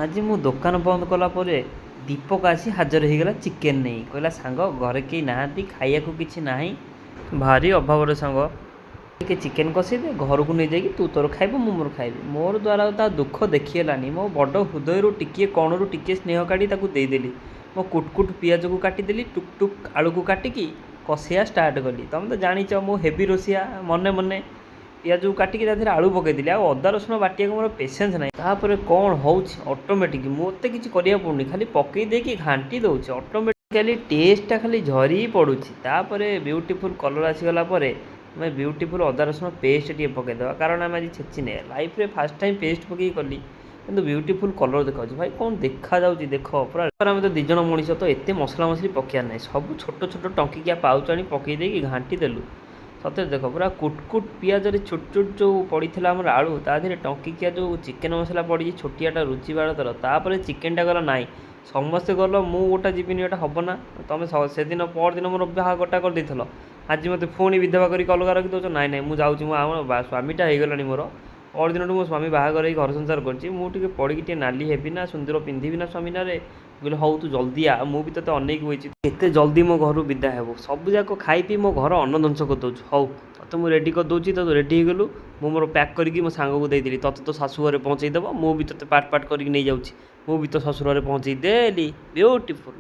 ଆଜି ମୁଁ ଦୋକାନ ବନ୍ଦ କଲା ପରେ ଦୀପକ ଆସି ହାଜର ହେଇଗଲା ଚିକେନ୍ ନେଇ। କହିଲା, ସାଙ୍ଗ, ଘରେ କେହି ନାହାନ୍ତି, ଖାଇବାକୁ କିଛି ନାହିଁ, ଭାରି ଅଭାବରେ ସାଙ୍ଗ, ଟିକେ ଚିକେନ୍ କଷେଇଦେ, ଘରକୁ ନେଇଯାଇକି ତୁ ତୋର ଖାଇବୁ, ମୁଁ ମୋର ଖାଇବି। ମୋର ଦ୍ୱାରା ଆଉ ତା ଦୁଃଖ ଦେଖିହେଲାନି। ମୋ ବଡ଼ ହୃଦୟରୁ ଟିକିଏ କଣରୁ ଟିକିଏ ସ୍ନେହ କାଢ଼ି ତାକୁ ଦେଇଦେଲି। ମୋ କୁଟ କୁଟ ପିଆଜକୁ କାଟିଦେଲି, ଟୁକ୍ ଟୁକ୍ ଆଳୁକୁ କାଟିକି କଷେଇବା ଷ୍ଟାର୍ଟ କଲି। ତମେ ତ ଜାଣିଛ ମୁଁ ହେଭି ରୋଷିଆ। ମନେ ମନେ ପିଆଜକୁ କାଟିକି ତା ଦେହରେ ଆଳୁ ପକାଇଦେଲି। ଆଉ ଅଦା ରସୁଣ ବାଟିବାକୁ ମୋର ପେସେନ୍ସ ନାହିଁ। ତାପରେ କ'ଣ ହେଉଛି, ଅଟୋମେଟିକ୍ ମୋତେ କିଛି କରିବାକୁ ପଡ଼ୁନି, ଖାଲି ପକାଇ ଦେଇକି ଘାଣ୍ଟି ଦେଉଛି, ଅଟୋମେଟିକାଲି ଟେଷ୍ଟଟା ଖାଲି ଝରି ପଡ଼ୁଛି। ତାପରେ ବ୍ୟୁଟିଫୁଲ୍ କଲର୍ ଆସିଗଲା ପରେ ଆମେ ବ୍ୟୁଟିଫୁଲ୍ ଅଦା ରସୁଣ ପେଷ୍ଟ ଟିକେ ପକାଇଦେବା, କାରଣ ଆମେ ଆଜି ଛେଚିନେ। ଲାଇଫ୍ରେ ଫାର୍ଷ୍ଟ ଟାଇମ୍ ପେଷ୍ଟ ପକାଇକି କଲି, କିନ୍ତୁ ବ୍ୟୁଟିଫୁଲ୍ କଲର୍ ଦେଖାଯାଉଛି। ଭାଇ, କ'ଣ ଦେଖାଯାଉଛି ଦେଖ ପୁରା। ଆମେ ତ 2 ଜଣ ମଣିଷ, ତ ଏତେ ମସଲା ମସଲି ପକାଇବାର ନାହିଁ। ସବୁ ଛୋଟ ଛୋଟ ଟଙ୍କିକିଆ ପାଉଚ ଆଣି ପକାଇ ଦେଇକି ଘାଣ୍ଟି ଦେଲୁ। ସତରେ ଦେଖ, ପୁରା କୁଟ କୁଟ ପିଆଜରେ ଛୋଟ ଛୋଟ ଯେଉଁ ପଡ଼ିଥିଲା ଆମର ଆଳୁ, ତା ଦେହରେ ଟଙ୍କିକିଆ ଯେଉଁ ଚିକେନ୍ ମସଲା ପଡ଼ିଛି, ଛୋଟିଆଟା ରୁଚି ତାର। ତାପରେ ଚିକେନଟା ଗଲା ନାହିଁ, ସମସ୍ତେ ଗଲ, ମୁଁ ଗୋଟା ଯିବିନି, ଏଇଟା ହେବ ନା? ତମେ ସେଦିନ ପରଦିନ ମୋର ବାହାଘରଟା କରିଦେଇଥିଲ, ଆଜି ମୋତେ ପୁଣି ବିଧବା କରିକି ଅଲଗା ରଖିଦେଉଛ। ନାଇଁ ନାଇଁ, ମୁଁ ଯାଉଛି। ମୁଁ ଆମ ସ୍ୱାମୀଟା ହେଇଗଲାଣି ମୋର। ପରଦିନଠୁ ମୋ ସ୍ୱାମୀ ବାହାଘର ହେଇ ଘର ସଂସାର କରିଛି। ମୁଁ ଟିକେ ପଡ଼ିକି ଟିକେ ନାଲି ହେବି ନା, ସିନ୍ଦୁର ପିନ୍ଧିବି ନା ସ୍ୱାମୀ ନାଁରେ? ମୁଁ କହିଲି, ହଉ, ତୁ ଜଲ୍ଦି ଆ, ମୁଁ ବି ତୋତେ ଅନେଇକି ବଇଛି। କେତେ ଜଲ୍ଦି ମୋ ଘରୁ ବିଦା ହେବୁ? ସବୁ ଯାକ ଖାଇ ପିଇ ମୋ ଘର ଅନ୍ନ ଧ୍ୱଂସ କରିଦେଉଛୁ। ହଉ, ତୋତେ ମୁଁ ରେଡ଼ି କରିଦେଉଛି। ତୁ ରେଡ଼ି ହେଇଗଲୁ, ମୁଁ ମୋର ପ୍ୟାକ୍ କରିକି ମୋ ସାଙ୍ଗକୁ ଦେଇଦେଲି, ତୋତେ ତୋ ଶାଶୁ ଘରେ ପହଞ୍ଚେଇ ଦେବ। ମୁଁ ବି ତୋତେ ପାର୍ଟ ପାର୍ଟ କରିକି ନେଇଯାଉଛି, ମୁଁ ବି ତୋ ଶ୍ୱଶୁର ଘରେ ପହଞ୍ଚେଇ ଦେଲି। ବ୍ୟୁଟିଫୁଲ୍।